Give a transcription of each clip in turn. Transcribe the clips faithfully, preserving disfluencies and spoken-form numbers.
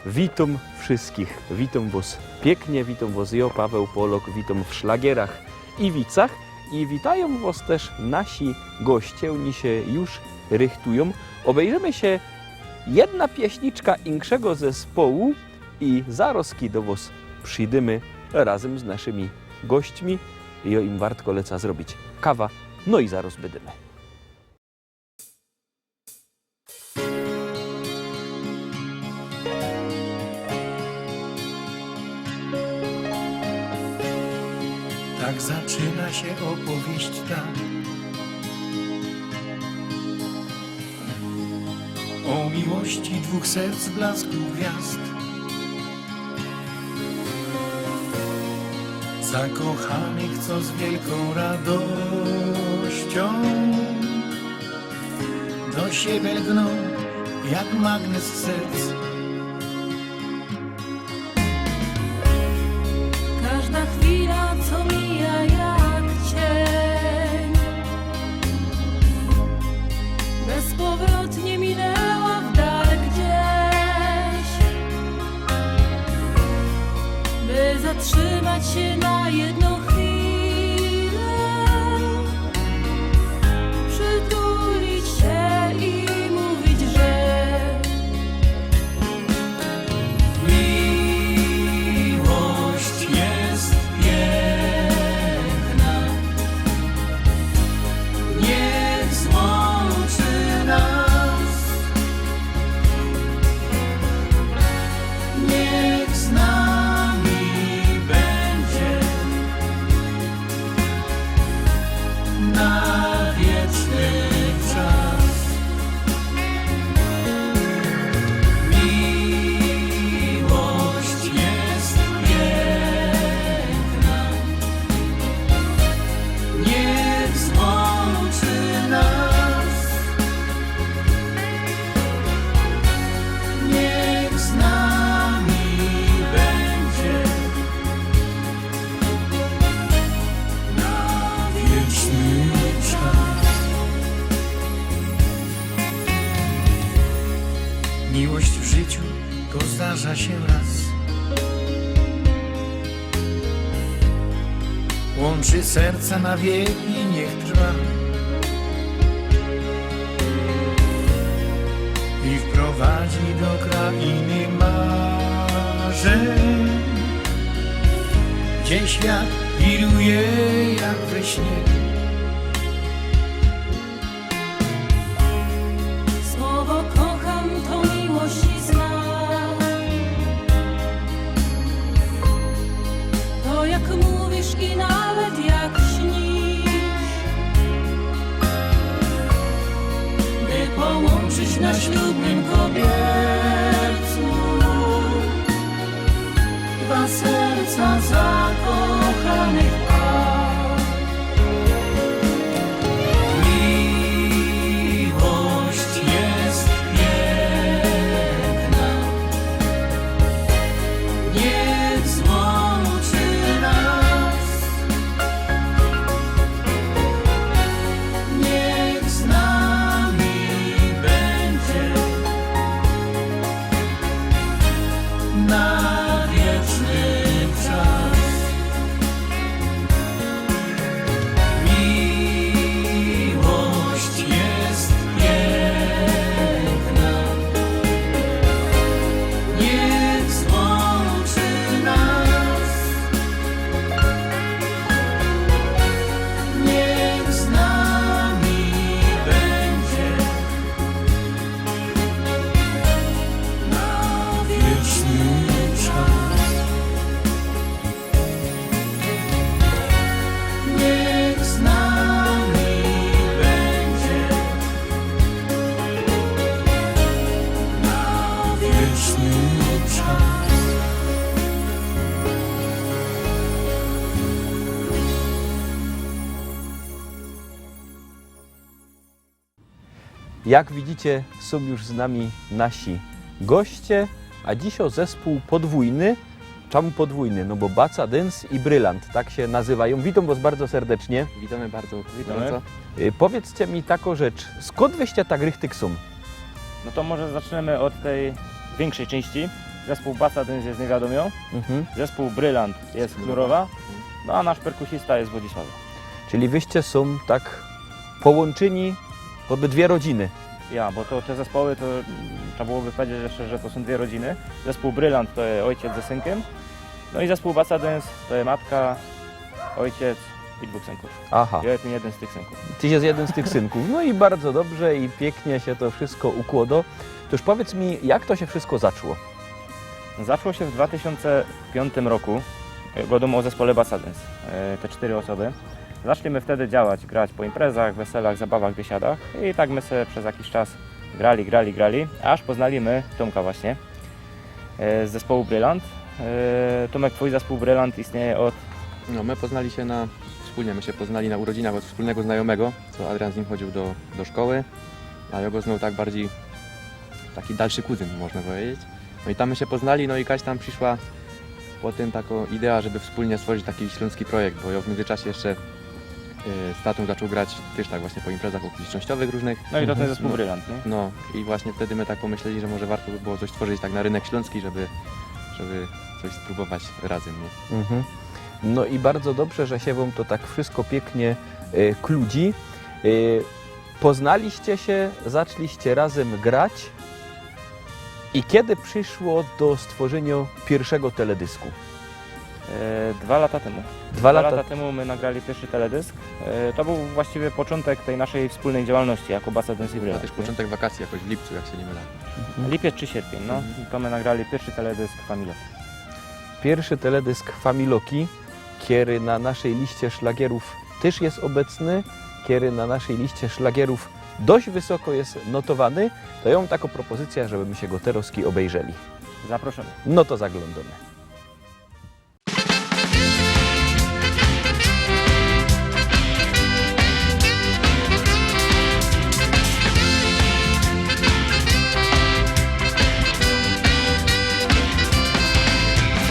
Witōm wszyskich, witōm wŏs piyknie, witōm wŏs jŏ, Paweł Polok, witōm w Szlagierach i Wicach. I witajōm wŏs tyż nasi goście, ôni sie już rychtujōm. Ôbejrzymy sie jedna pieśniczka inkszego zespołu i zarŏzki do wŏs przidymy razym z naszymi gośćmi. Jŏ im wartko leca zrobić kawa, no i zarŏz bydymy. Tak zaczyna się opowieść ta o miłości dwóch serc, blasku gwiazd. Zakochanych, co z wielką radością do siebie lgną jak magnes serc. Każda chwila, co mija jak cień, bezpowrotnie minęła w dal gdzieś. By zatrzymać się na jedną chwilę, przytulić się i mówić, że miłość jest piękna. Niech złączy nas. Niech z nami będzie na wieczny czas. Miłość jest piękna. Niech złączy nas. Niech z nami będzie na wieczny czas. Miłość w życiu to zdarza się raz. Łączy serca na wieki, niech trwa. I wprowadzi do krainy marzeń, gdzie świat wiruje jak we śnie. Słowo „kocham” to miłość i znak. To, jak mówisz i nawet jak śnisz, by połączyć na ślubnym kobiercu dwa serca zakochanych par. Miłość jest piękna. Niech złączy nas. Niech z nami będzie na wieczny czas. Miłość jest piękna. Niech złączy nas. Niech z nami będzie na wieczny czas. Niech z nami będzie na wieczny czas. Jak widzicie, są już z nami nasi goście, a dzisiej zespół podwójny. Czemu podwójny? No bo Baca, Dyns i Brylant, tak się nazywajōm. Witōm wŏs bardzo serdecznie. Witōmy bardzo. Witōmy. Gorąco. Y, powiedzcie mi takõ rzecz, skōnd wyście tak richtig sōm? No to może zaczniemy od tej większej części. Zespōł Basadens je z Niewiadomia, Mhm. zespōł Brylant je z Knurowa, no a nasz perkusista je z Wodzisława. Czyli wyście sōm tak połōnczyni po dwie rodziny. Ja, bo to te zespoły, to, mm, trzeba byłoby powiedzieć jeszcze, że to są dwie rodziny. Zespół Brylant to je ojciec ze synkiem, no i zespół Basadens to je matka, ojciec i dwōch synków. Aha. Ja jestem jeden z tych synków. Ty jest jeden z tych synków. No i bardzo dobrze i piyknie sie to wszystko ukłodo. Toż powiedz mi, jak to sie wszystko zaczło? Zaczło się w dwa tysiące piątym roku. E, godōm ô zespole Basadens, e, te cztery osoby. Zaczliśmy wtedy działać, grać po imprezach, weselach, zabawach, biesiadach. I tak my sobie przez jakiś czas grali, grali, grali, aż poznali my Tomka właśnie, e, z zespołu Brylant. E, Tomek, twój zespół Brylant istnieje od No, my poznali się na, wspólnie my się poznali na urodzinach od wspólnego znajomego, co Adrian z nim chodził do, do szkoły, a ja go znał tak bardziej, taki dalszy kuzyn, można powiedzieć. No i tam my się poznali, no i jakaś tam przyszła potem taka idea, żeby wspólnie stworzyć taki śląski projekt, bo ja w międzyczasie jeszcze, e, z tatą zaczął grać też tak właśnie po imprezach okolicznościowych różnych. No i to ten Mhm. zespół No. Brylant, nie? No i właśnie wtedy my tak pomyśleli, że może warto by było coś stworzyć tak na rynek śląski, żeby, żeby coś spróbować razem, nie? Mhm. No i bardzo dobrze, że się wam to tak wszystko piyknie, e, kludzi. E, poznaliście się, zaczliście razem grać. I kiedy przyszło do stworzenia pierwszego teledysku? E, dwa lata temu. Dwa Dwa lata lata temu my nagrali pierwszy teledysk. E, to był właściwie początek tej naszej wspólnej działalności jako Basadens i A Brylant, też nie? Początek wakacji jakoś w lipcu, jak się nie mylę. Mhm. Lipiec czy sierpień, no. Mhm. To my nagrali pierwszy teledysk Familoki. Pierwszy teledysk Familoki, kery na naszej liście szlagierów też jest obecny, kery na naszej liście szlagierów dość wysoko jest notowany, to ja mam taką propozycję, żeby my się go teroski obejrzeli. Zaproszymy. No to zaglądamy.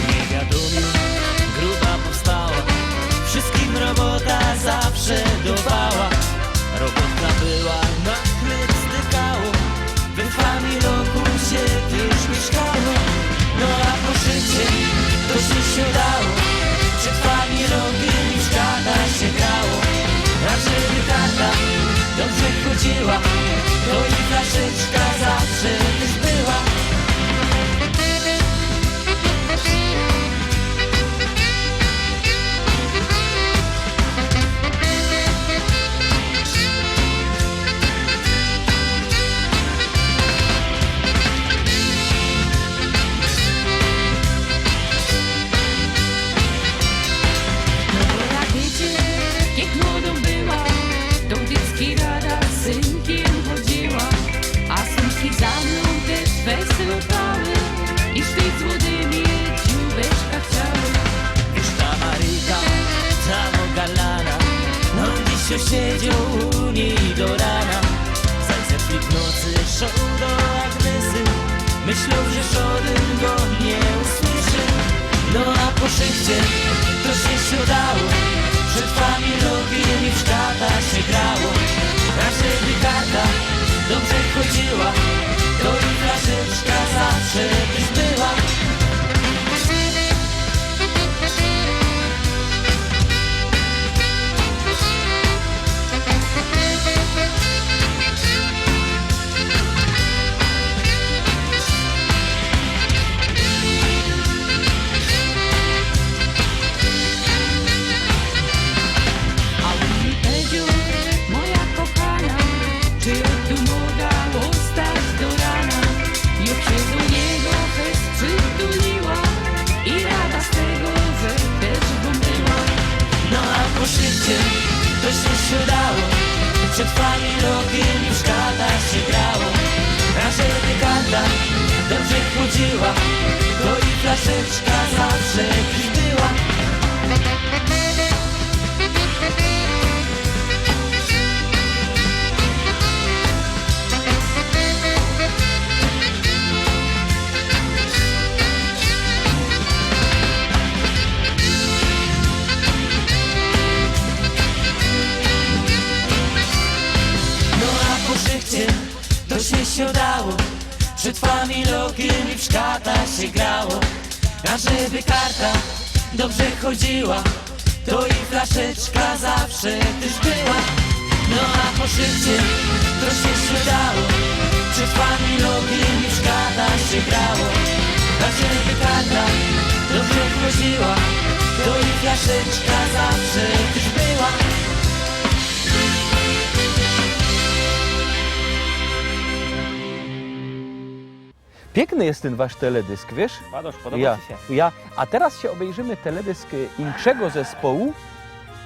Niewiadomie gruba powstała, wszystkim robota zawsze dowała. Robotka była, na chleb stykało, we Familoku się też mieszkało. No a po szycie to się siadało, przed Familokiem już kata się grało. A żeby kata dobrze chodziła, to i flaszeczka zawsze też była. No bo jak wiecie, jak młodōm była, to dziecki rada z synkiem chodziła, a synki za mnōm też weselowały i szli z młodymi dzióbeczka chciały. Już ta Maryka, ta moja Lana, no dziś siedział u niej do rana. Zaś zeszli w nocy szedł do Agnesy, myślał, że żodyn go nie usłyszy. No a po szycie to się siadało, przed Familokiem już kata się grało. A żeby kata dobrze chodziła, to i flaszeczka zawsze też była. A ôn mi powiedzioł, moja kochana, czy tu mogę ostać do rana? Już się do niego fest przytuliła i rada z tego, że też bym była. No a po szycie to się siadało, przed Familokiem już kata się grało. A żeby kata dobrze chodziła, to i flaszeczka zawsze już była. No a po szycie to się siadało, Przed familiokiem już w karta się grało, a żeby karta dobrze chodziła, to i flaszeczka zawsze też była. No a po szybcie to się sprzedało, przed familiokiem już w karta się grało, a żeby karta dobrze chodziła, to i flaszeczka zawsze też była. Piykny je tyn wasz teledysk, wiysz? Padosz, podobo Ja, ci sie? ja. A teroz sie ôbejrzymy teledysk, y, inkszego zespołu.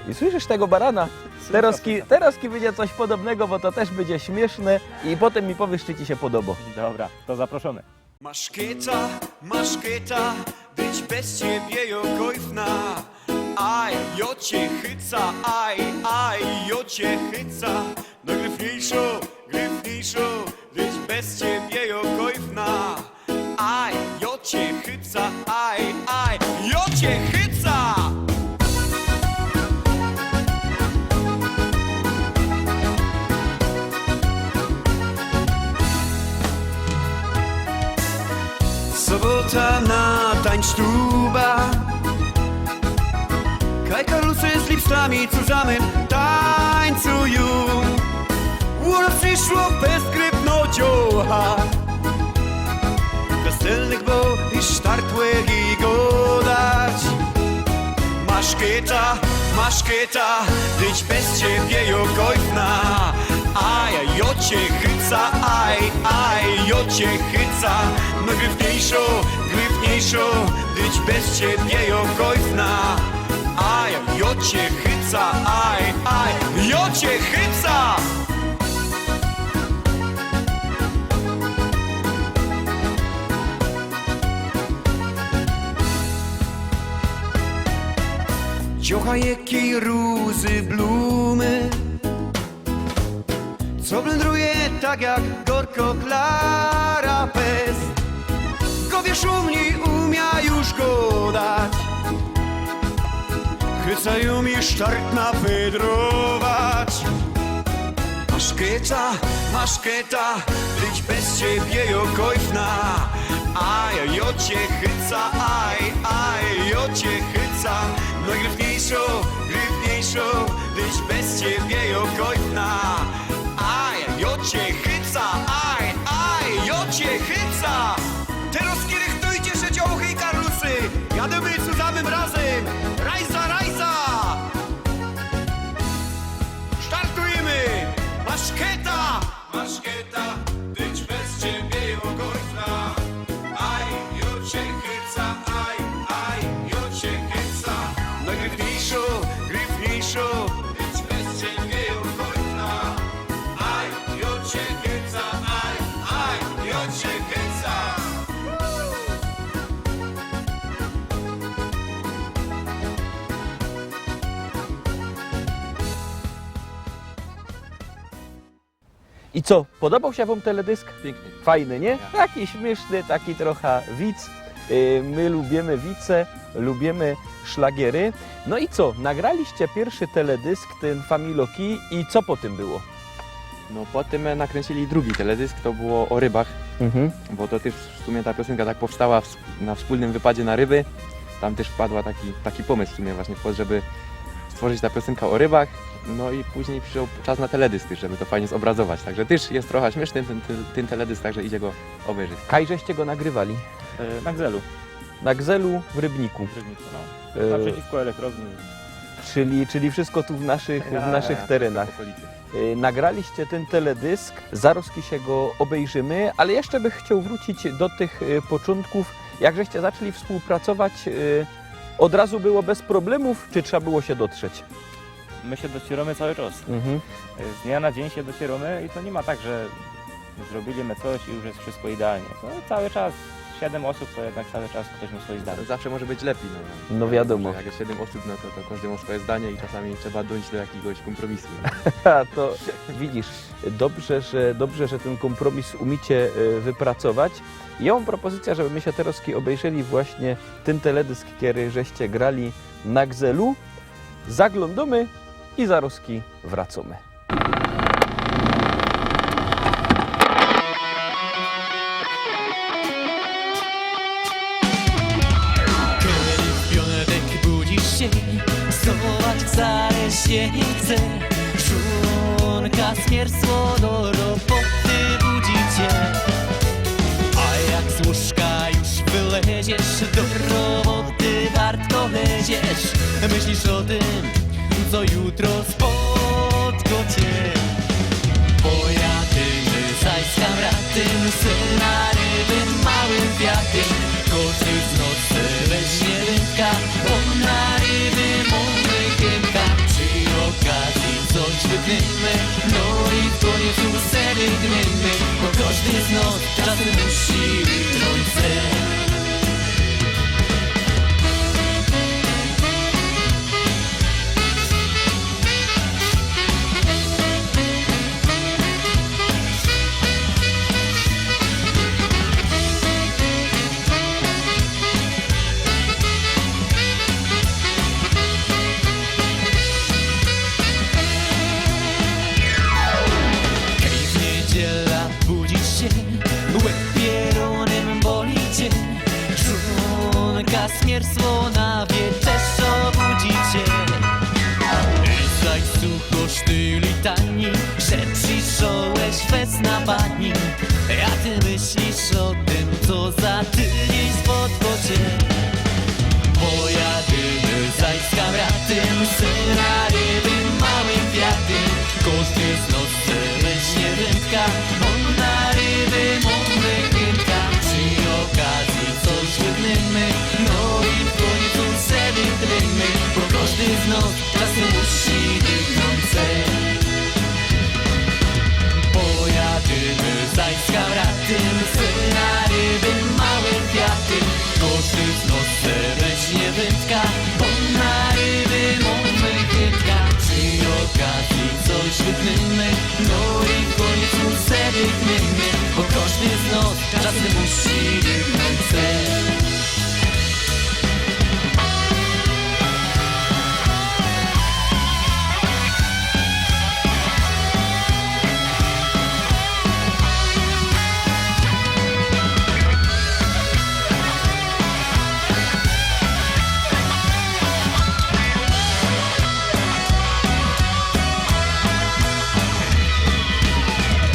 I słyszysz tego barana? Słyszã, Teroz ki, słyszã. Teroz ki bydzie coś podobnego, bo to tyż bydzie śmiyszne. I potym mi powiysz, czy ci sie podobo. Dobra, to zaproszōmy. Maszketa, maszketa, być bez ciebie jo kojfna. Aj, jo cie chyca, aj, aj, jo cie chyca. Nojgryfniyjszo, gryfniyjszo, być bez ciebie jo kojfna. Aj, jo cie chyca, aj, aj, jo cie chyca. Sobota na tańsztuba. Kaj karlusy z lipstami zusammen tańcujōm. Ôna prziszło bez gryfno dziołcha. Westelnych bo i sztartłych i godać. Maszketa, maszketa, być bez ciebie jo kojfna. Aj, jo cie chyca, aj, aj, jo cie chyca. No gryfniyjszo, gryfniyjszo, być bez ciebie jo kojfna. Aj, jo cie chyca, aj, aj, jo cie chyca. Dziołcha je kij ruzy blumy. Co blendruje tak jak gorko Klara Pest. Go wiysz u mni umia już godać. Chyca jo mi sztart napedrować. Maszketa, maszketa, być bez ciebie jo kojfna. Aj, jo cie chyca, aj, aj, jo cie chyca. No gryfniyjszo, gryfniyjszo, być bez ciebie jo kojfna. Aj, jo cie chyca, aj, aj, jo cie chyca. Teroz ki rychtujcie sie, dziołchy i karlusy. Jadymy zusammen razem. Rajza, rajza. Sztartujymy. Maszketa. Maszketa, być bez ciebie jo kojfna. Aj, jo cie chyca, aj, aj, jo cie chyca. No gryfniyjszo, gryfniyjszo, być bez ciebie jo kojfna. Aj, jo cie chyca, aj, aj, jo cie chyca. I co, podoboł sie wōm teledysk? Piykny. Fajny, niy? Ja. Taki śmiyszny, taki trocha wic. Y, my lubiymy wice, lubiymy szlagiery. No i co, nagraliście piyrszy teledysk, tyn Familoki, i co potym było? No, potym my nakryncyli drugi teledysk, to było ô rybach, Mhm. bo to tyż w sumie ta piosynka tak powstała w, na wspōlnym wypadzie na ryby. Tam tyż wpadła taki, taki pōmysł w sumie właśnie wpadł, żeby stworzyć ta piosynka ô rybach. No i pōźniyj prziszoł czas na teledysk tyż, żeby to fajnie zobrazować. Także tyż je trocha śmiyszny tyn, tyn, tyn teledysk, także idzie go ôbejrzeć. Kaj żeście go nagrywali? E, na Gzelu. Na Gzelu w Rybniku. W Rybniku, no. E, Naprzeciwko elektrowni. Czyli, czyli wszystko tu w naszych, w Ja, naszych ja, terenach. W okolicy. Y, nagraliście tyn teledysk, zarozki sie go ôbejrzymy, ale jeszcze bych chcioł wrōcić do tych, y, poczōntków. Jak żeście zaczli wspōłpracować, y, ôd razu było bez problemōw, czy trzeba było sie dotrzeć? My sie dociyromy cały czas. Mhm. Z dnia na dziyń sie dociyromy i to niy ma tak, że zrobiymy coś i już je wszystko idealnie. To cały czas siedym ôsōb, to jednak cały czas ftoś mōm swoje zdanie. Zawsze może być lepij, no. No wiadōmo. Jak je siedym ôsōb, no to, to kŏżdy mŏ swoje zdanie i czasami trzeba dōńć do jakigoś kōmprōmisu. To widzisz, dobrze, że, dobrze, że tyn kōmprōmis umiecie, e, wypracować. Jŏ mōm propozycyjõ, żeby my sie terŏzki ôbejrzeli właśnie tyn teledysk, kery żeście grali na Gzelu. Zaglōndōmy i zarŏzki wracōmy. O tym, co jutro spotko cie. Pojadymy zaś z kamratym, sy na rybym małym kwiatym. Kożdy z nos se weźmie wędka, bo na rybie mōmy chynka. Przi ôkazji coś wytnymy, no i w kōniec se rygnymy, bo kożdy z nos czasym musi rygnōńc se. Kej w niydziela budzisz sie, łeb pierōnym boli cie. Żōnka smierzło na wieczerz obudzi cie. I zaś suchosz ty litani, że prziszołeś fest na bani. A ty myślisz ô tym, co za tydziyń spotko cie. Pojadymy zaś z kamratym, sy na rybym małym kwiatym. Kożdy z nos se weźmie wędka, bo na rybie mōmy chynka. Przi ôkazji coś wytnymy, no i w kōniec se rygnymy, bo kożdy z nos czasym musi rygnōńc se. Pojadymy zaś z kamratym, sy na rybym małym kwiatym. Kożdy z nos se weźmie wędka, bo na rybie mōmy chynka. Przi ôkazji coś wytnymy, no i w kōniec se rygnymy, bo kożdy z nos czasym musi rygnōńc se.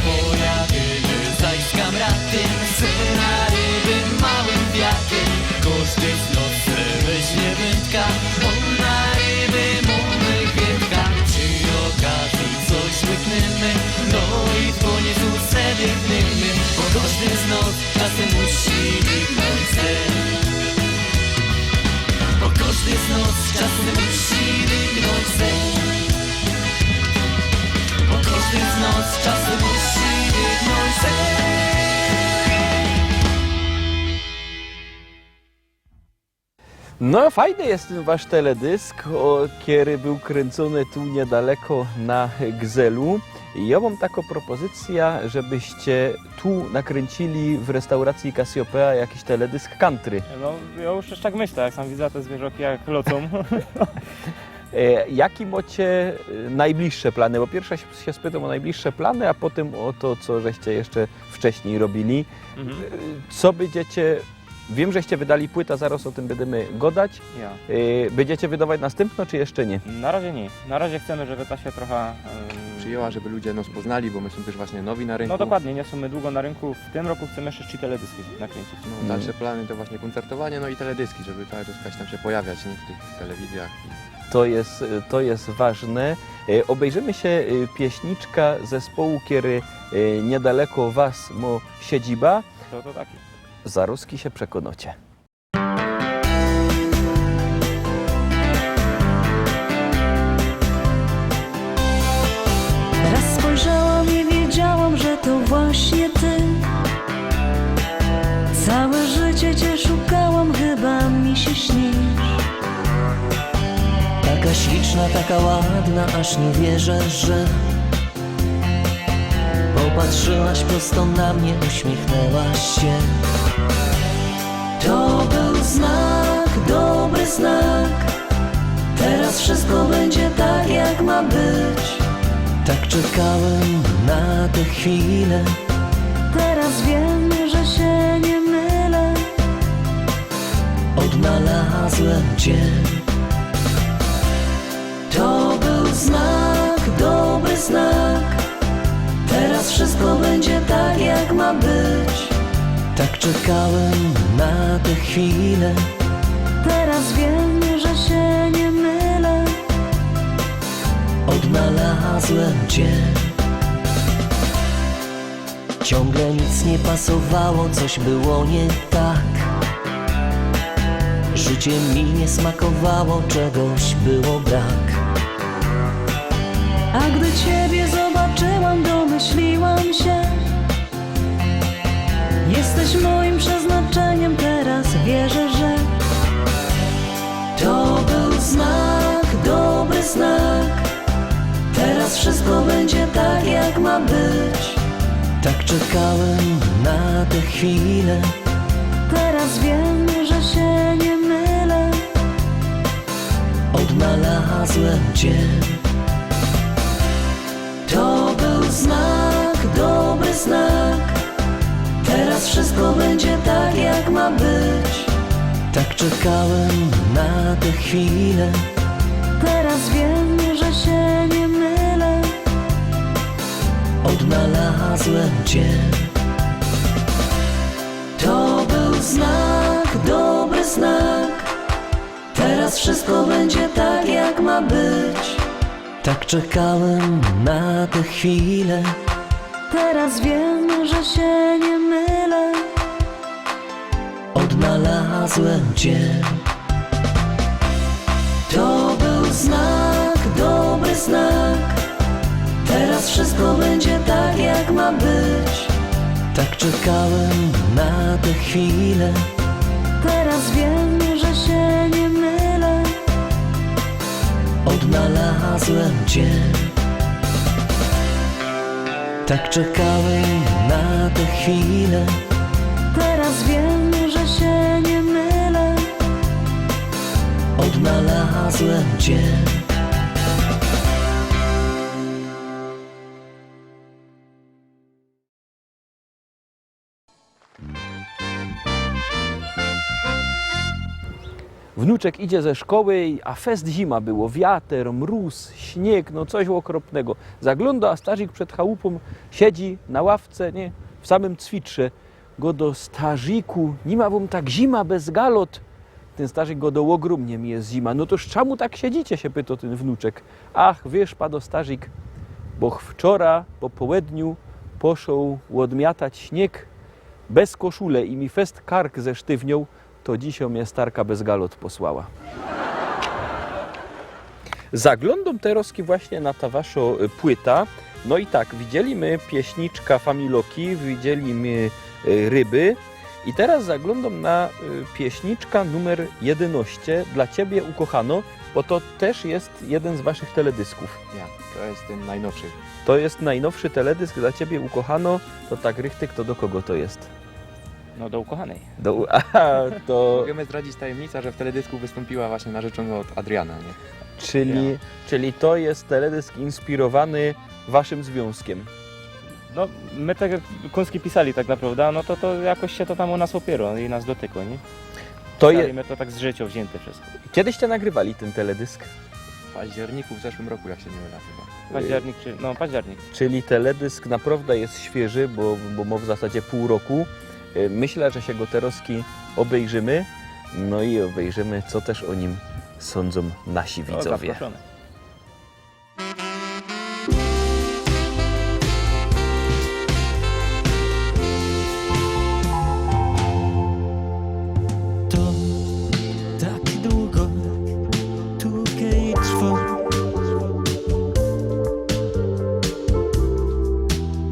Pojadymy zaś z kamratym, sy na rybym małym kwiatym. Kożdy z nos se weźmie wędka, bo na rybie mōmy chynka. Przi ôkazji coś wytnymy, no i w kōniec se rygnymy, bo kożdy z nos czasym musi rygnōńc se. Bo kożdy z nos czasym musi rygnōńc se. Bo kożdy z nos czasym musi rygnōńc se. No, fajny je tyn wasz teledysk, ô, kery bōł kryncōny tu niydaleko na Gzelu. I jŏ mōm takõ propozycyjõ, żebyście tu nakryncili w restauracji Cassiopeia jakiś teledysk country. No, jŏ już tak myślã, jak sam widzã te zwierzoki, jak lŏcōm. E, jakie mŏcie, e, nojbliższe plany? Bo piyrwsze sie, sie spytōm ô nojbliższe plany, a potym ô to, co żeście jeszcze wcześnij robiyli. Mhm. E, co bydziecie Wiym, żeście wydali płyta, zarŏz ô tym bydymy gŏdać. Ja. Y, bydziecie wydować nastympnõ, czy jeszcze niy? Na razie niy. Na razie chcymy, żeby ta sie trocha, em, przijyła, żeby ludzie nos poznali, bo my sōm tyż właśnie nowi na rynku. No dokładnie, niy sōm my dugo na rynku. W tym roku chcymy jeszcze trzi teledyski nakryncyć. No, dalsze plany to właśnie kōncertowanie, no i teledyski, żeby cały czas jakoś tam sie pojawiać, niy? W tych telewizjach. To je, to je ważne. Y, ôbejrzymy sie, y, pieśniczka zespołu, kery, y, niydaleko was mŏ siedziba. To, to taki. Zarŏzki sie przekōnŏcie. Raz spojrzałam i wiedziałam, że to właśnie ty. Całe życie cię szukałam, chyba mi się śnisz. Taka śliczna, taka ładna, aż nie wierzę, że Popatrzyłaś prosto na mnie, uśmiechnęłaś się. To był znak, dobry znak. Teraz wszystko będzie tak, jak ma być. Tak czekałem na tę chwilę. Teraz wiem, że się nie mylę. Odnalazłem cię. To był znak, dobry znak. Teraz wszystko będzie tak, jak ma być. Tak czekałem na tę chwilę. Teraz wiem, że się nie mylę. Odnalazłem cię. Ciągle nic nie pasowało, coś było nie tak. Życie mi nie smakowało, czegoś było brak. A gdy ciebie zobaczyłam, domyśliłam się. Jesteś moim przeznaczeniem, teraz wierzę, że to był znak, dobry znak. Teraz wszystko będzie tak, jak ma być. Tak czekałem na tę chwilę. Teraz wiem, że się nie mylę. Odnalazłem cię. To był znak, dobry znak. Teraz wszystko będzie tak, jak ma być. Tak czekałem na tę chwilę. Teraz wiem, że się nie mylę. Odnalazłem cię. To był znak, dobry znak. Teraz wszystko będzie tak, jak ma być. Tak czekałem na tę chwilę. Teraz wiem, że się nie mylę. Odnalazłem cię. To był znak, dobry znak. Teraz wszystko będzie tak, jak ma być. Tak czekałem na tę chwilę. Teraz wiem, że się nie mylę. Odnalazłem cię. Tak czekałem na tę chwilę. Teraz wiem, że się nie mylę. Odnalazłem cię. Wnuczek idzie ze szkoły, a fest zima było. Wiater, mróz, śnieg, no coś okropnego. Zaglōnda, a starzik przed chałupōm siedzi na ławce, nie? W samym cwitrze. Godo: „Starziku, niy ma wōm tak zima bez galot?” Tyn starzik godo: „Ôgrōmnie mi je zima.” „No toż czamu tak siedzicie?” sie pyto tyn wnuczek. „Ach, wiysz”, pado starzik, „boch wczora po połedniu poszoł ôdmiatać śnieg bez koszule i mi fest kark zesztywnioł, to dzisiej mie starka bez galot posłała”. Zaglōndōm terŏzki właśnie na ta waszo, y, płyta. No i tak, widzieli my pieśniczka Familoki, widzieli my, y, ryby. I terŏz zaglōndōm na, y, pieśniczka numer jedynŏście, „Dla ciebie, ukochano”, bo to tyż je jedyn z waszych teledysków. Ja, to je tyn nojnowszy. To je nojnowszy teledysk „Dla ciebie, ukochano”, to tak richtig, to do kogo to je? No, do ukochanej. Do u-, aha, to Możemy zdradzić tajemnicę, że w teledysku wystąpiła właśnie narzeczona od Adriana, nie? Czyli, Ja. czyli to je teledysk inspirowany waszym zwiōnzkiym. No, my te kōnski pisali tak naprŏwdã, no to, to jakoś sie to tam u nas ôpiyrŏ i nas dotykŏ, nie? To je Pisali my to tak z życiŏ wzięte wszystko. Kedy żeście nagrywali tyn teledysk? W październiku w zeszłym roku, jak się nie mylę chyba. Październik czy, no, październik. Czyli teledysk naprŏwdã je świyży, bo, bo mŏ w zasadzie pōł roku. Y, myślã, że sie go terŏzki ôbejrzymy. No i ôbejrzymy, co tyż ô nim sōndzōm nasi No, widzowie. Zaproszony. To tak długo tukej trwa.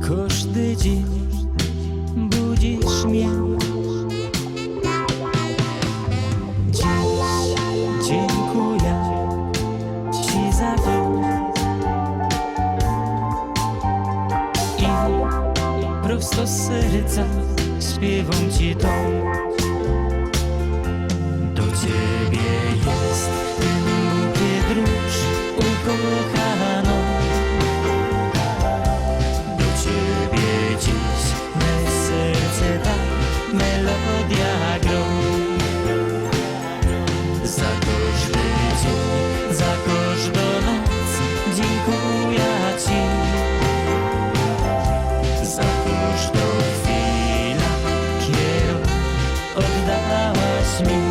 Kożdy dziyń budzisz mie. Dziś dziynkuja ci za to. I prosto z serca śpiywōm ci to. Do ciebie jest głupie dróż, ukochano. Do ciebie dziś me serce ta melodia gro. Za kożdy dziyń, za kożdo noc dziynkuja ci. Za kożdo chwila, kerõ ôddałaś mi.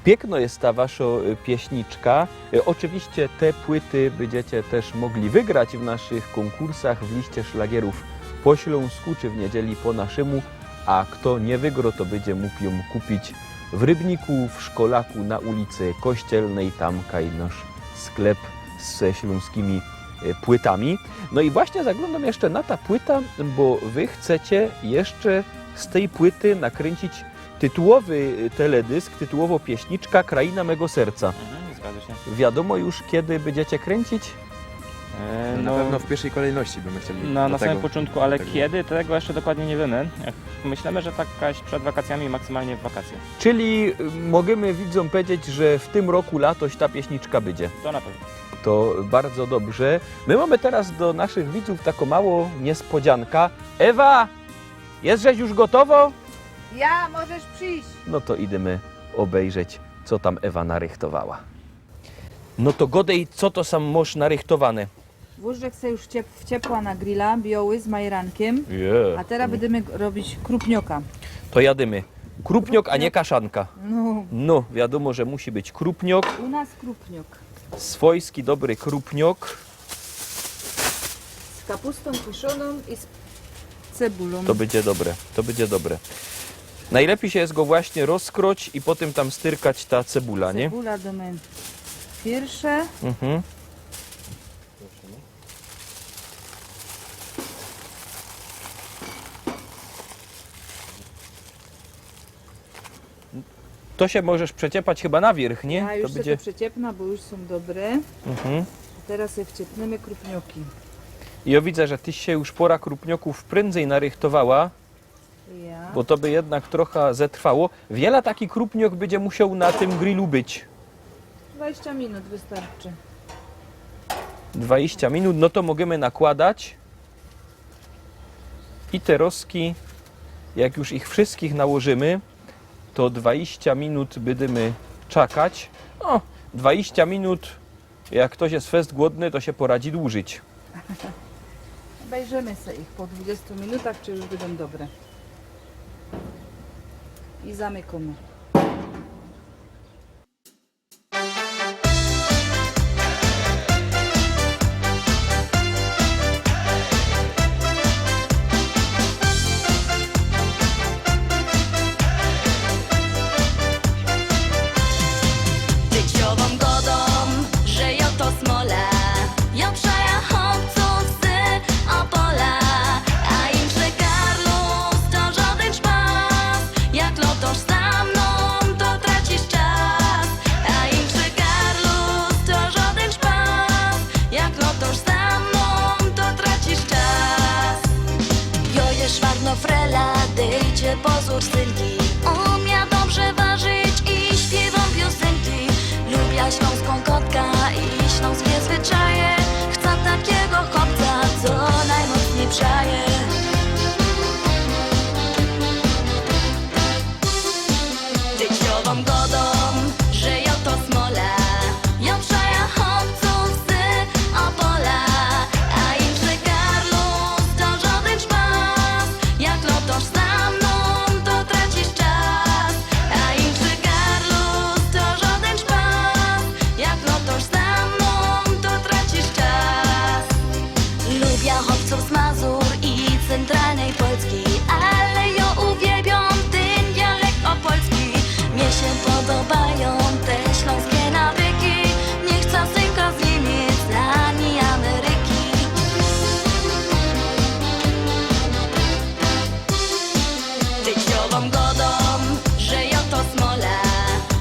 Piykno je ta waszo, y, pieśniczka. Y, oczywiście te płyty bydziecie tyż mogli wygrać w naszych kōnkursach, w liście szlagierōw po ślōnsku, czy w niedzieli po naszymu. A fto niy wygro, to bydzie mōg jōm kupić w Rybniku, w Szkolaku, na ulicy Kościelnej, tam kaj nasz sklep ze ślōnskimi, y, płytami. No i właśnie zaglōndōm jeszcze na ta płyta, bo wy chcecie jeszcze z tyj płyty nakryńcić tytułowy, y, teledysk, tytułowŏ pieśniczka Kraina mego serca. Mhm, zgadza się. Wiadōmo już, kiedy bydziecie kryńcić? E, Na no, pewno w pierwszej kolejności bymy chcieli no, do na samym tego, początku, ale tego. Kiedy? Tego jeszcze dokładnie nie wiemy. Myślimy, że tak jakoś przed wakacjami, maksymalnie w wakacje. Czyli, y, możemy widzōm powiedzieć, że w tym roku latoś ta pieśniczka bydzie. To na pewno. To bardzo dobrze. My mamy teraz do naszych widzów taką małą niespodziankę. Ewa! Jesteś już gotowo? Ja, możesz przyjść. No to idymy obejrzeć, co tam Ewa narychtowała. No to godej, co to sam masz narychtowane? Wóżek se już ciep-, wciepła na grilla, biały z majrankiem. Je. A teraz będziemy g-, robić krupnioka. To jadymy. Krupniok, a nie kaszanka. No. No, wiadomo, że musi być krupniok. U nas krupniok. Swojski, dobry krupniok. Z kapustą kiszoną i z cebulą. To będzie dobre, to będzie dobre. Najlepiej się jest go właśnie rozkroć i potem tam styrkać ta cebula, nie? Cebula damy pierwsze. Mhm. To się możesz przeciepać chyba na wierzch, nie? Ja już to sobie będzie to przeciepnę, bo już są dobre. Mhm. Teraz je wciepniemy krupnioki. I ja widzę, że ty się już pora krupnioków prędzej narychtowała, ja, bo to by jednak trochę zetrwało. Wiele taki krupniok będzie musiał na tym grillu być? Dwadzieścia minut wystarczy. Dwadzieścia minut, no to możemy nakładać. I te roski, jak już ich wszystkich nałożymy, to dwadzieścia minut będziemy czekać. O, dwadzieścia minut, jak ktoś jest fest głodny, to się poradzi dłużyć. Obejrzymy sobie ich po dwudziestu minutach, czy już będą dobre. I zamykamy. Dyć jo wōm godōm, że jo to smola, jo przejechōm cōs z Opola, a inszy karlus to żodyn szpas, jak lotosz za mnōm, to tracisz czas, a inszy karlus to żodyn szpas, jak lotosz za mnōm, to tracisz czas. Jo je szwarno frela, dejcie pozōr, synki. Umia dobrze warzić i śpiywōm piosynki. Lubia ślōnskōm kotka i ślōnskie zwyczaje. Chca takigo chopca, co najmocniej przaje. Dyć jo wōm godōm, że jo to smola, jo przejechōm cōs z Opola, a inszy karlus to żodyn szpas, jak lotosz za mnōm, to tracisz czas, a inszy karlus to żodyn szpas, jak lotosz za mnōm, to tracisz czas. Lubia chopcōw z Mazur i centralnej Polski, ale jo uwielbiōm tyn dialekt opolski. Mie sie podobajōm te ślōnskie nawyki, niy chca synka z Niymiec ani Ameryki. Dyć jo wōm godōm, że jo to smola,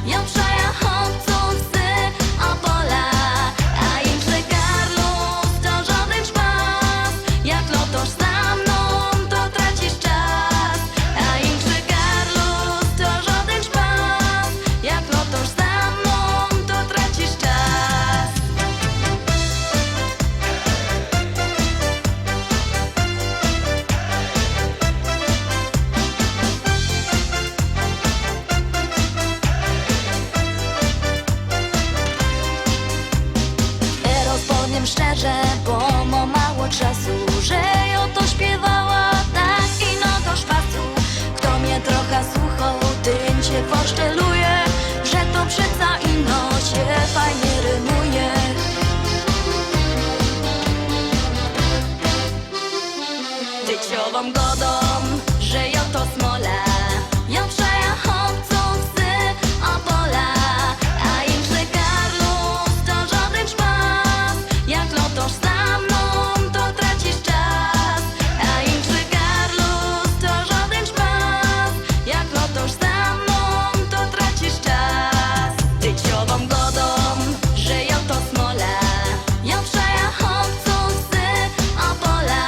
jo przejechōm cōs z Opola, a inszy karlus to żodyn szpas, jak lotosz za mnōm, to tracisz czas, a inszy karlus to żodyn szpas, jak lotosz za mnōm, to tracisz czas. Rozpowiym szczerze, bo mōm mało czasu, że jo to śpiywała tak ino do szpasu. Fto mie trochã słuchoł, tyn sie forszteluje, że to Przeca ino sie fajnie rymuje. Dyć jo wōm godōm, że jo to smola. Jo przejechōm co wsy a pola. A inszy karlus to żodyn szpas. Jak lotosz za mnōm, to tracisz czas. A inszy karlus to żodyn szpas. Jak lotosz za mnōm, to tracisz czas. Dyć jo wōm godōm, że jo to smola. Jo przejechōm co wsy a pola.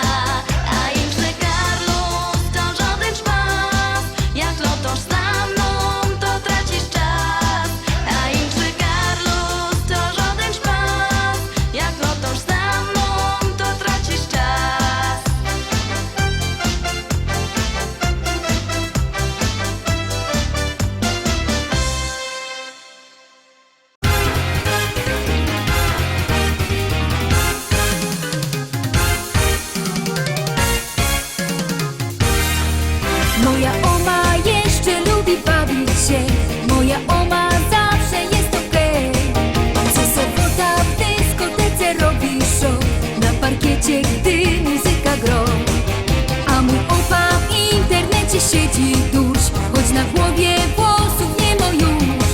A inszy karlus to żodyn szpas. Jak lotosz za mnōm, to tracisz czas. A inszy karlus to żodyn szpas. Jak lotosz za mnōm, to tracisz czas. Moja ōma jeszcze lubi bawić sie. Moja ōma zawsze jest okej. Co sobota w dyskotece robi show. Na parkiecie, gdy muzyka gro. A mōj ōpa w internecie siedzi duś. Choć na głowie włosōw niy mo już.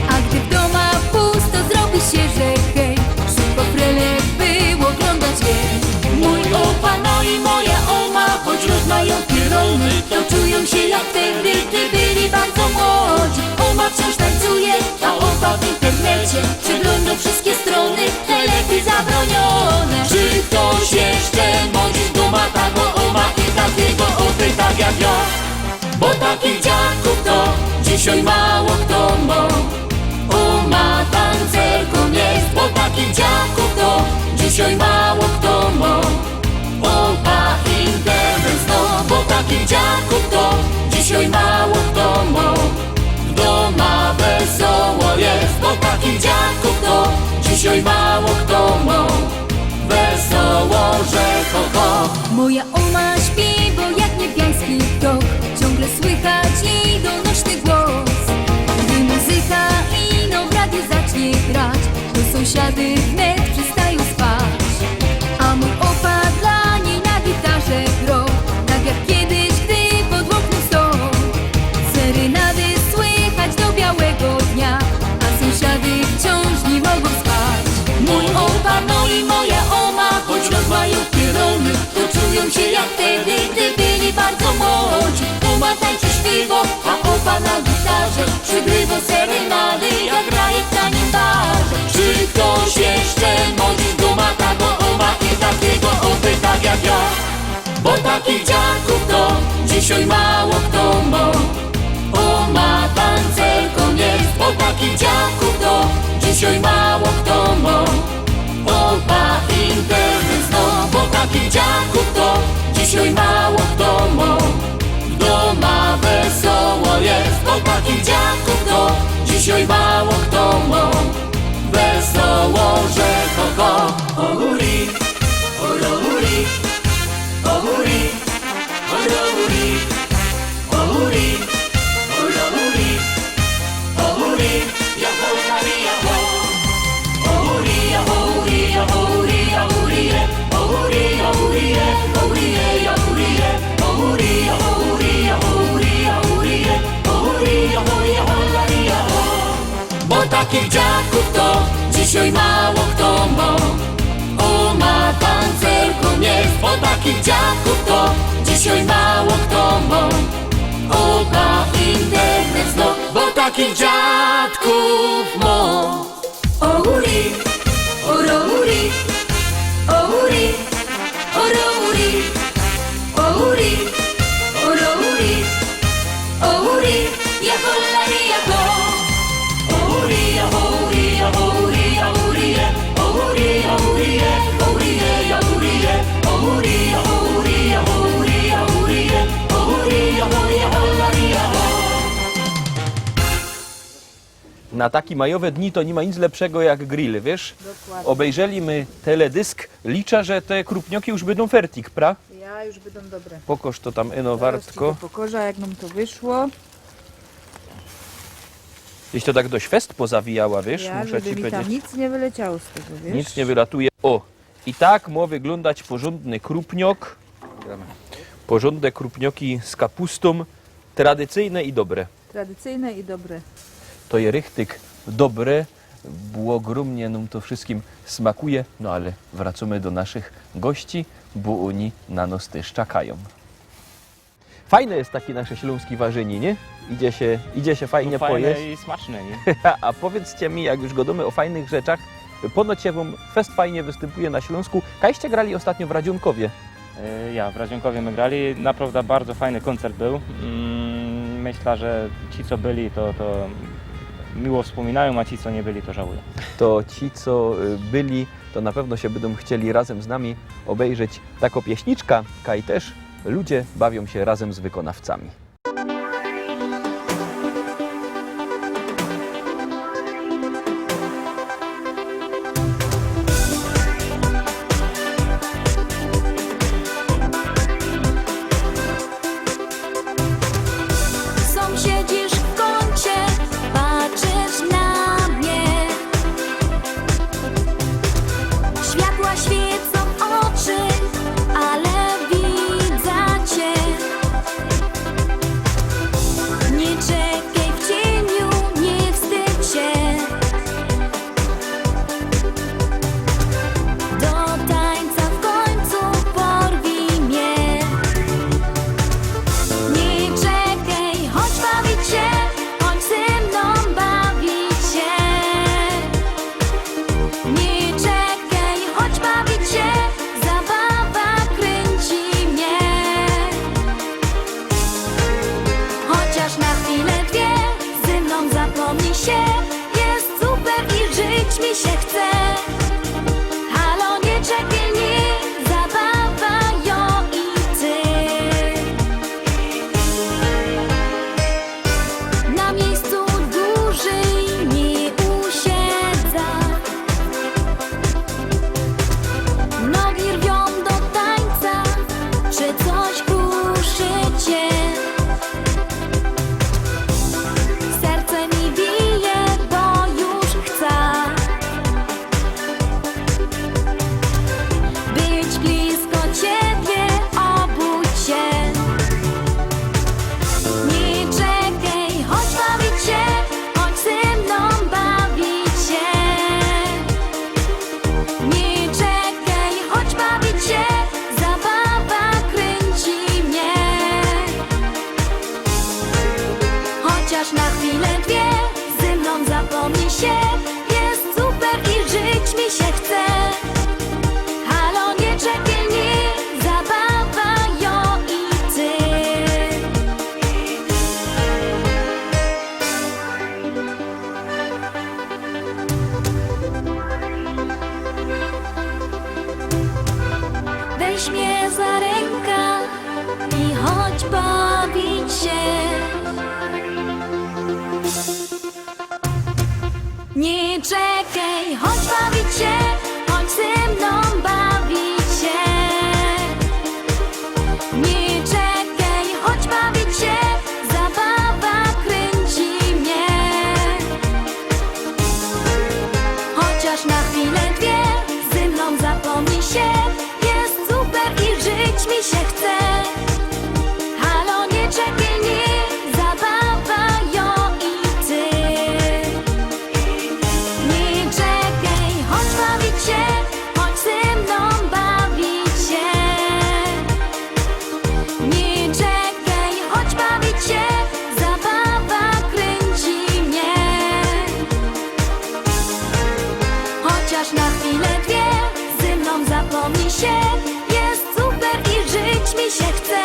A gdy w dōma pusto, zrobi sie, że hej. Szybko frelek by ôglōndać dzień. Mōj ōpa, no i moja ōma, choć rozmajōm pierōny, to czujōm sie jak wtedy, gdy byli bardzo młodzi. Ōma wciōnż tańcuje, a ōpa w internecie przeglōndŏ wszyjske strōny, nojlepij zabrōniōne. Czy ftoś jeszcze mo dziś dōma tago ōma i takigo ôpy tak jak jo? Bo takich dziadkōw to dzisiej mało fto mo. Ōma tancerkōm jest, bo takich dziadkōw to dzisiej mało fto mo. Ōpa internet zno, bo takich dziadkōw to dzisiej mało fto mo. W dōma wesoło jest, bo takich dziadkōw to dzisiej mało fto mo. Wesoło, że ho, ho. Moja ōma śpiywŏ jak niebiański ptŏch, ciōngle słychać jij donośny głos. Gdy muzyka ino w radiu zacznie grać, to sōmsiady wnet przestajōm spać. A mōj ōpa dlŏ nij na gitarze grŏ, tak jak kejś, gdy pod ôknōm stŏ. Serenady słychać do białego dnia, a sōmsiady wciōnż niy mogōm spać. Mōj ōpa, no i moja ōma, choć rozmajōm pierōny, to czujōm sie jak wtedy, gdy byli bardzo młodzi. Ōma tańczy, śpiywŏ, a ōpa na gitarze przygriwŏ serenady, jak graje w tanim barze. Czy ftoś jeszcze mo dziś dōma tago ōma i takigo ôpy tak jak jo? Bo takich dziadkōw to dzisiej mało fto mo. Ōma tancerkōm jest, bo takich dziadkōw to dzisiej mało fto mo. Ōpa internet zno, bo takich dziadkōw to dzisiej mało fto mo. W dōma wesoło jest, bo takich dziadkōw to dzisiej mało fto mo. Wesoło, że ho, ho. Ô huri, ô ro huri, ô huri, ô ro huri, ô huri, ô ro huri, ô huri, ja ho, la ri, ja ho. Ô huri, ja ho, huri, ja ho, huri, ja huri, je. Ô huri, ja huri, je, ô huri, je, ja huri, je. Ô huri, ja ho, huri, ja ho, huri, ja huri, je. Ô huri, ja ho, ja ho, la ri, ja ho. Bo takich dziadkōw to dzisiej mało fto mo. Ōma tancerkōm jest, bo takich dziadkōw to dzisiej mało fto mo. Ōpa internet zno, bo takich dziadkōw mo. Ô huri, ô ro huri, ô huri, ô ro huri, ô huri, ô ro huri, ô huri, ja ho, la ri, ja ho. Ô huri, ja ho, huri, ja ho, huri, ja huri, je. Ô huri, ja huri, je, ô huri, je, ja huri, je. Ô huri, ja ho, huri, ja huri, ja huri, je. Ô huri, ja ho, ja ho, la ri, ja ho. Na take majowe dni to niy ma nic lepszego jak grill, wiysz? Dokładnie. Ôbejrzeli my teledysk, liczã, że te krupnioki już bydōm fertig, pra? Ja, już bydōm dobre. Pokŏż to tam ino wartko. Zaroz ci to pokŏżã, jak nōm to wyszło. Tyś to tak dość fest pozawijała, wiysz? Ja, muszę ci powiedzieć. Tam nic niy wyleciało z tego, wiysz? Nic niy wylatuje. O, i tak mo wyglōndać porzōndny krupniok. Porzōndne krupnioki z kapustōm. Tradycyjne i dobre. Tradycyjne i dobre. To je richtig dobre, bo ôgrōmnie nōm to wszyskim smakuje. No ale wracōmy do naszych gości, bo ôni na nos tyż czekajōm. Fajne je takie nasze ślōnske warzynie, niy? Idzie sie, idzie sie fajnie pojesc. Fajne i smaczne, niy? A powiydzcie mi, jak już gŏdōmy ô fajnych rzeczach, ponoć sie wōm fest fajnie wystympuje na Ślōnsku. Kaj ście grali ôstatnio w Radzionkowie? E, ja, w Radzionkowie my grali. Naprŏwdã bardzo fajny kōncert bōł. Mm, myślã, że ci, co byli, to, to miło wspōminajōm, a ci, co niy byli, to żałujōm. To ci, co, y, byli, to na pewno sie bydōm chcieli razym z nami ôbejrzeć takõ pieśniczkã, kaj tyż ludzie bawiōm sie razym z wykōnawcami. Sōm siedzisz w kōncie, patrzysz na mie. Światła świecōm w ôczy, ale widza cie. Niy czekej w cieniu, niy wstydź sie. Do tańca w kōńcu porwij mie. Niy czekej, chodź bawić sie, chodź ze mnōm bawić sie. Niy czekej, chodź bawić sie, zabawa krynci mie. Chociaż na chwilę, dwie, ze mnōm zapōmnij sie, je super i żyć mi sie chce. Halo, niy czekej, niy, zabawa, jo i ty. Na miyjscu dużyj niy usiedza. Nogi rwiōm do tańca, czy coś ruszy cie? Serce mi bije, bo już chca być blisko ciebie, ôbudź sie. Niy czekej, chodź bawić sie, chodź ze mnōm bawić sie. Niy czekej, chodź bawić sie, zabawa krynci mie. Chociaż na chwilę, dwie, ze mnōm zapōmnij sie, je super i żyć mi sie chce. Halo, niy czekej, niy, zabawa, jo i ty. Weź mie za rynka i chodź bawić sie. Niy czekej, chodź bawić sie, chodź ze mnōm bawić sie. Niy czekej, chodź bawić sie, zabawa krynci mie. Chociaż na chwilę, dwie, ze mnōm zapōmnij sie, je super i żyć mi sie chce. Halo, niy czekej, niy, zabawa, jo i ty. Niy czekej, chodź bawić sie, chodź ze mnōm bawić sie. Niy czekej, chodź bawić sie, zabawa krynci mie. Chociaż na chwilę, dwie, ze mnōm zapōmnij sie, je super i żyć mi sie chce.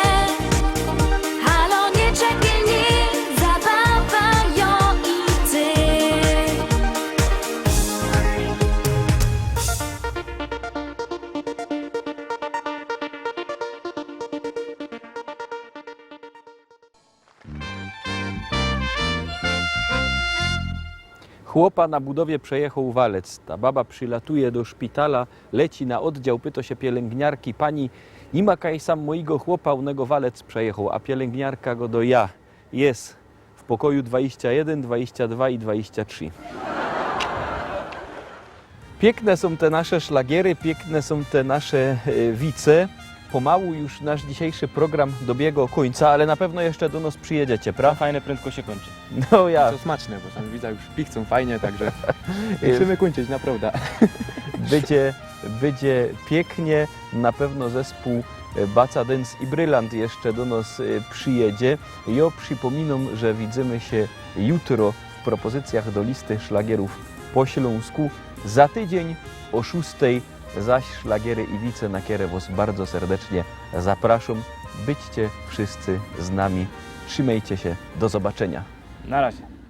Halo, niy czekej, niy, zabawa, jo i ty. Chłopa na budowie przejechoł walec. Ta baba przylatuje do szpitala, leci na oddział, pyto sie pielęgniarki: „Pani, niy ma kaj sam mojigo chłopa, u niego walec przejechoł”, a pielęgniarka gŏdŏ: „Ja, je w pokoju dwadzieścia jeden, dwadzieścia dwa i dwadzieścia trzy. Piykne sōm te nasze szlagiery, piykne sōm te nasze, e, wice. Pomału już nasz dzisiejszy program dobiygo kōńca, ale na pewno jeszcze do nos przijedzecie, prawda? Fajne prędko sie kōńczy. No ja. To smaczne, bo sam widzę, już pichcōm fajnie, także musimy kōńczyć, naprawdę. Bydzie, bydzie piyknie. Na pewno zespōł, e, Baca Dync i Brylant jeszcze do nos, e, przyjedzie. Jo przipōminōm, że widzymy sie jutro w propozycjach do listy szlagierōw po ślōnsku. Za tydziyń ô szōstej zaś szlagiery i wice, na kere wos bardzo serdecznie zapraszōm. Bydźcie wszyscy z nami. Trzimejcie sie. Do zobaczynia. Na razie.